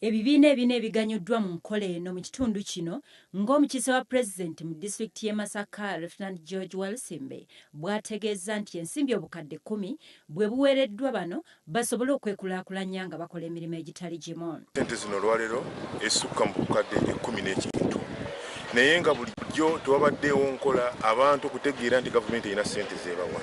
Ebibiina ebina ebiganyuddwa mu nkola eno mu kitundu kino ng'omukiise wa pulezidenti mu disitulikiti y'e Masaka Lieutenant George Walusimbe bw'ategeezza nti ensimbi obukadde 10 bwe buweereddwa bano basobole okwekulaakulanya nga bakola emirimu egitali gimu. Sente zino olwaleero esukka mu bukadde 10 n'ekintu, naye nga bulijjo tewabaddeewo nkola abantu okutegeera nti gavumenti erina sente zebawa.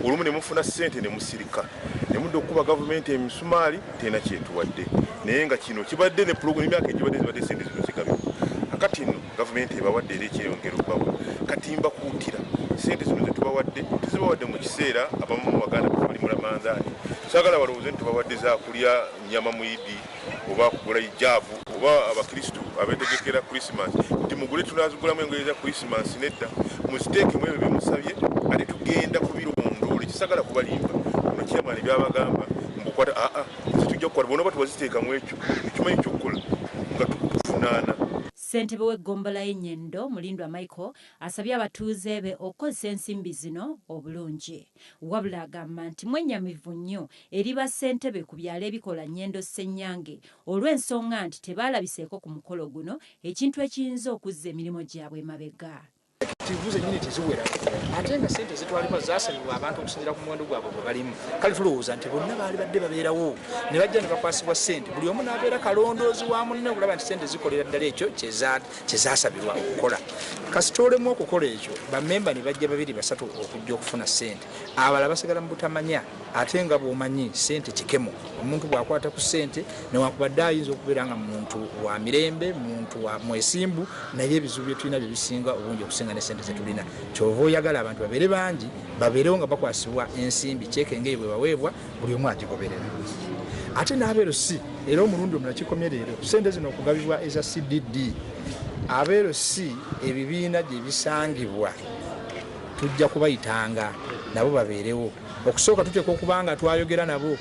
Olumu ne mufuna sente ne musirika ne mudda okukuba gavumenti emisumaali, terina kyetuwadde. Naye nga kino kibadde ne pulogulaamu, emyaka egibadde zibadde sente zino zigabibwa. Akati nno gavumenti ebawadde era ekyeyongera okubawa. Kati mbakuutira, sente zino zetubawadde tuzibawadde mu kiseera abamu mu baganda bali mu Ramanzaani. Saagala balowooze nti tubawadde zakulya nyama mu Idi oba kugula ijaabu, oba Abakristu abetegekera Christmas nti mugule tunazigulamu engoye za Christmas. Nedda, muziteekemu ebyo byemusabye, ate tugenda kubirondoola. Ekisagala kubalimba ono chairman byabagamba mbukwata aa nze tujja kukwata bona oba tewaziteekamu ekyo ekimanyi kyokukola nga tukuvunaana. Ssentebe w'eggombolola y'e Nyendo, Mulindwa Michael, asabye abatuuze be okukozesa ensimbi zino obulungi. Wabula agamba nti mwennyamivu nnyo eri bassentebe ku byalo ebikola Nyendo Ssenyange olw'ensonga nti tebaalabiseeko ku mukolo guno, ekintu ekiyinza okuzza emirimu gyabwe emabega. Executive zennyini teziwera, ate nga sente zitwalibwa zasabibwa abantu okusinziira ku muwendo gwabwe gwe balimu. Kale tulowooza nti bonna baali badde babeerawo ne bajja ne bakwasibwa sente, buli omu n'abeera kalondoozi wa munne okulaba nti sente zikolera ddala ekyo kyezasabirwa okukola. Kasita olemu okukola ekyo, bamemba ne bajja babiri basatu okujja okufuna sente, abalala basigala mu butamanya. Ate nga bw'omanyi, sente kikemo. Omuntu bw'akwata ku sente, newankubadde ayinza okubeera nga muntu wa mirembe, muntu wa mwesimbu, naye ebizibu bye tulina bye bisinga obungi okusinga ne sente zetulina. Kyova oyagala abantu babeere bangi, babeerewo nga bakwasibwa ensimbi. Kyekenge bwe baweebwa, buli omu agigoberera. Ate n'abeero si era omulundi omulala kikomye leero sente zino okugabibwa eza CDD. Abeero si ebibiina gye bisangibwa, tujja kubayitanga nabo babeerewo. Okusooka tuteeka okuba nga twayogera nabo.